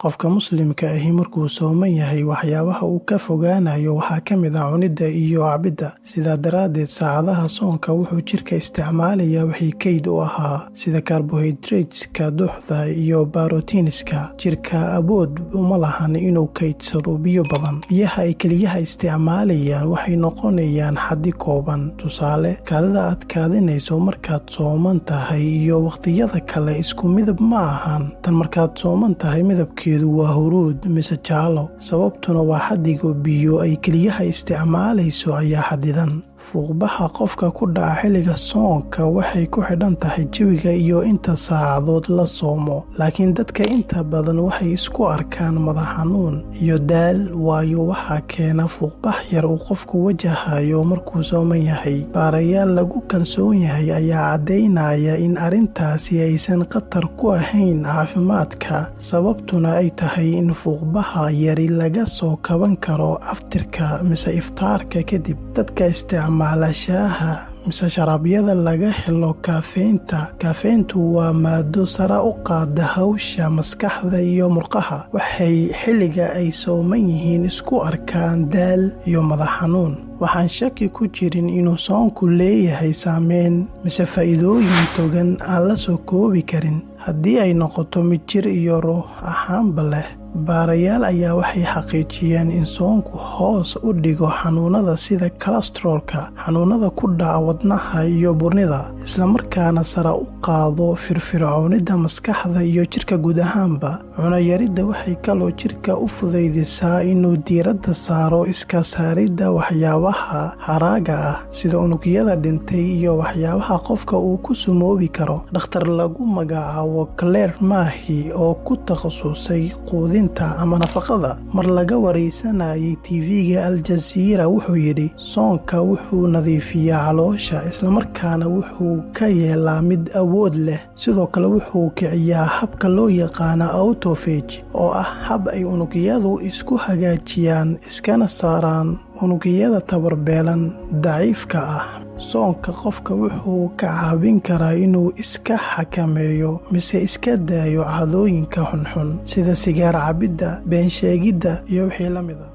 Qofka Muslimka ahi markuu sooman yahay, waxyaabaha uu ka fogaanayo waxaa ka mid ah cunidda iyo cabidda. Sidaa daraaddeed, saacadaha soonka wuxuu jirka isticmaalayaa wixii kayd u ahaa, sida carbohydrates-ka, duxda iyo borotiiniska. Jirka awood uma lahan inuu kaydsado biyo badan. Biyaha ay keliyaha isticmaalayaan waxay noqonayaan xaddi kooban. Tusaale, kaadida aad kaadinayso markaad sooman tahay iyo wakhtiyada kale isku midab ma ahan. Tan markaad sooman tahay midabkeedu waa huruud mise jaalo, sababtuna waa xaddiga biyo ay keliyaha isticmaalayso ayaa xadidan. Fuuqbaxa qofka ku dhaca xilliga soonka waxay ku xidhan tahay jawiga iyo inta saacadood la soomo, laakiin dadka inta badan waxay isku arkaan madax xanuun iyo daal, waayo waxaa keena fuuqbax yar uu qofku wajahayo markuu sooman yahay. Baarayaal lagu kalsoon yahay ayaa caddaynaya in arrintaasi aysan khatar ku ahayn caafimaadka, sababtuna ay tahay in fuuqbaxa yari laga soo kaban karo aftirka mise iftaarka kadib. Dadka isticmaala shaaha mise sharaabyada laga helo kaafeynta, kaafeyntu waa maado sare u qaada hawsha maskaxda iyo murqaha, waxay xilliga ay sooman yihiin isku arkaan daal iyo madax xanuun. Waxaan shaki ku jirin inuu soonku leeyahay saameyn mise faa'iidooyin togan aan la soo koobi karin, haddii ay noqoto mid jir iyo ruux ahaanba leh. Baarayaal ayaa waxay xaqiijiyeen in soonku hoos u dhigo xanuunada sida kolestaroolka, xanuunada ku dhaca wadnaha iyo burnida, islamarkaana sare u qaado firfircoonida maskaxda iyo jirka guud ahaanba. Cunno-yaridda waxay kaloo jirka u fududaysaa inuu diiradda saaro iska saaridda waxyaabaha haraaga ah, sida unugyada dhintay iyo waxyaabaha qofka uu ku sumoobi karo. Dhakhtar lagu magacaabo Claire Mahy oo ku takhasusay quudinta ama nafaqada, mar laga waraysanayay TV-ga Al Jazeera, wuxuu yidhi: "Soonka wuxuu nadiifiyaa caloosha, islamarkaana wuxuu ka yeelaa mid awood leh. Sidoo kale wuxuu kiciyaa habka loo yaqaano autophagy, oo ah hab ay unugyadu isku hagaajiyaan iskana saaraan unugyada tabarbeelan, daciifka ah. Soonka qofka wuxuu ka caawin karaa inuu iska xakameeyo mise iska daayo caadooyinka xunxun, sida sigaar cabidda, been sheegidda iyo wixii la mid ah."